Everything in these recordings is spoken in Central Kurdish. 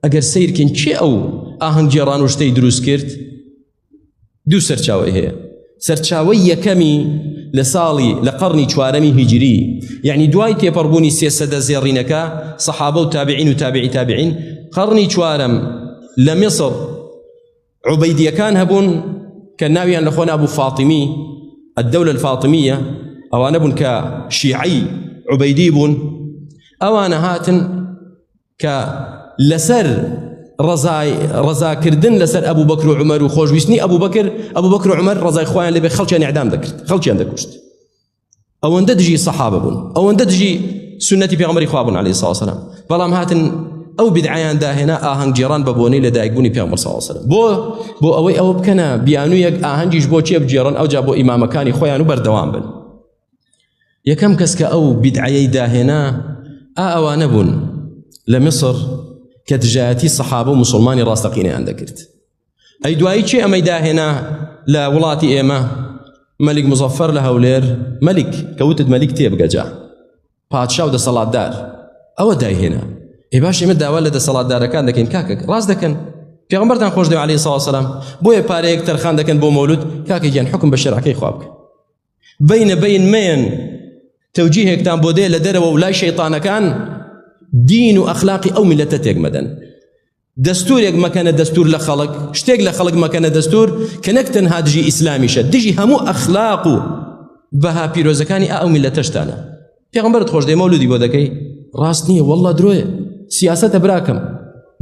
ئەگەر سیرکەین کێ ئەو ئاهەنگگێڕان و شتەی دروست کرد؟ دوو سەرچاوەی هەیە. سەرچاوەی یەکەمی لە ساڵی لە قەڕنی چوارەمی هیجری، یعنی دوای تێپەڕبوونی سێ سەدە زێڕینەکە، سەحابە و تابعین و تابعی تابعین، قەڕنی چوارەم لە میسر عوبەیدیەکان هەبوون کە ناویان لە خۆ نابوو فاتیمی، الدولة الفاطمیە، ئەوانە بوون کە شیعەی عوبەیدی بوون. ئەوانە هاتن کە لەسەر ڕەزای ڕەزاکردن لەسەر ئەبوو بەکر و عومەر و خۆشویستنی ئەبوو بەکر ئەبوو بەکر و عومەر ڕەزای خۆیان لێبێ خەڵکیان ئیعدام دەکرد، خەڵکیان دەکوشت. ئەوەندە دژی سەحابە بوون، ئەوەندە دژی سوننەتی پێغەمبەری خوا بوون عەلەیهی سڵاو وسەلام. بەڵام هاتن ئەو بدعەیان داهێنا، ئاهەنگگێڕان بە بۆنەی لەدایکبوونی پێغەمبەر صلی الله علیه وسلم، بۆ بۆ ئەوەی ئەوە بکەنە بیانوویەک ئاهەنگیش بۆ کێ بگێڕن، ئەوجا بۆ ئیمامەکانی خۆیان و بەردەوام بن. یەکەم کەس کە ئەو بیدعەیەی داهێنا ئا ئەوانە بوون لە میسر کە دژایەتی سەحابە و موسڵمانی ڕاستەقینەیان دەکرد. ئەی دوایی کێ ئەمەی داهێنا لە وڵاتی ئێمە؟ مەلیک مزەفەر لە هەولێر، مەلیک کە وتت مەلیک تێبگە جا پادشا و دەسەڵاتدار ئەوە دایهێنا. ئێ باش ئێمە داوا لە دەسەڵاتدارەکان دەکەین کاکە ڕاست دەکەن، پێغەمبەرتان خۆش دەوێ عەلەیهی سڵاو وسەلام، بۆیە پارەیەک تەرخان دەکەن بۆ مەولود، کاکە گیان حوکم بە شەرعەکەی خوا بکە، بینە بین مەیەن تەوجیهێکتان بۆ دێ لە دەرەوە و لای شەیطانەکان دین و ئەخلاقی ئەو میلەتە تێک مەدەن. دەستورێک مەکەنە دەستور لە خەڵک، شتێک لە خەڵک مەکەنە دەستور کە نەک تەنها دژی ئیسلامیشە، دژی هەموو ئەخلاق و بەها پیرۆزەکانی ئەو میلەتەشتانە. پێغەمبەرت خۆش دێ مەولودی بۆ دەکەی؟ ڕاست نییە والله درۆیە، سیاسەتە براکەم.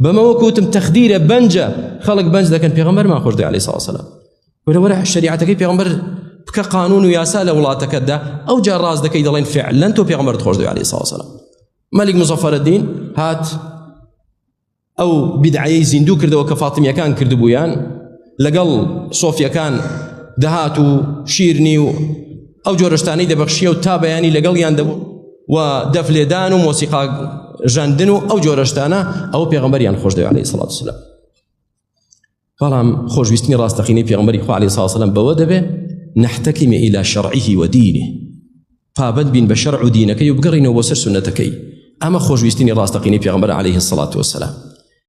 بەمە وەکو وتم تەخدیرە، بەنجە، خەڵک بەنج دەکەن. پێغەمبەرمان خۆش دێ عەلەیهی سڵاو وسەلام. وەرە وەرە شەریعەتەکەی پێغەمبەر بکە قانون و یاسا لە وڵاتەکەتدا، ئەو جار ڕاست دەکەی دەڵێن فعلەن تۆ پێغەمبەرت خۆش دەوێ عەلەیهی سڵاو وسەلام. مەلیک مزەفەرەدین هات ئەو بیدعەیەی زیندوو کردەوە کە فاتمیەکان کردبوویان، لەگەڵ سۆفیەکان دەهات و شیرنی و ئەو جۆرەشتانەی دەبەخشیە و تا بەیانی لەگەڵیان دەبوو و دەفلێدان و مۆسیقا ژەندن و ئەو جۆرەشتانە، ئەو پێغەمبەریان خۆش دەوێ عەلەیهی سڵاو وسەلام. بەڵام خۆشویستنی ڕاستەقینەی پێغەمبەری خوا عەلەیهی سڵاو وسەلام بەوە دەبێ نحتکم إلى شرعه ودينه، پابەند بین بە شەرع و دینەکەی و بگەڕینەوە بۆ سەر سوننەتەکەی. ئەمە خۆشویستنی ڕاستەقینەی پێغەمبەر عەلەیهی الصلاة والسلام.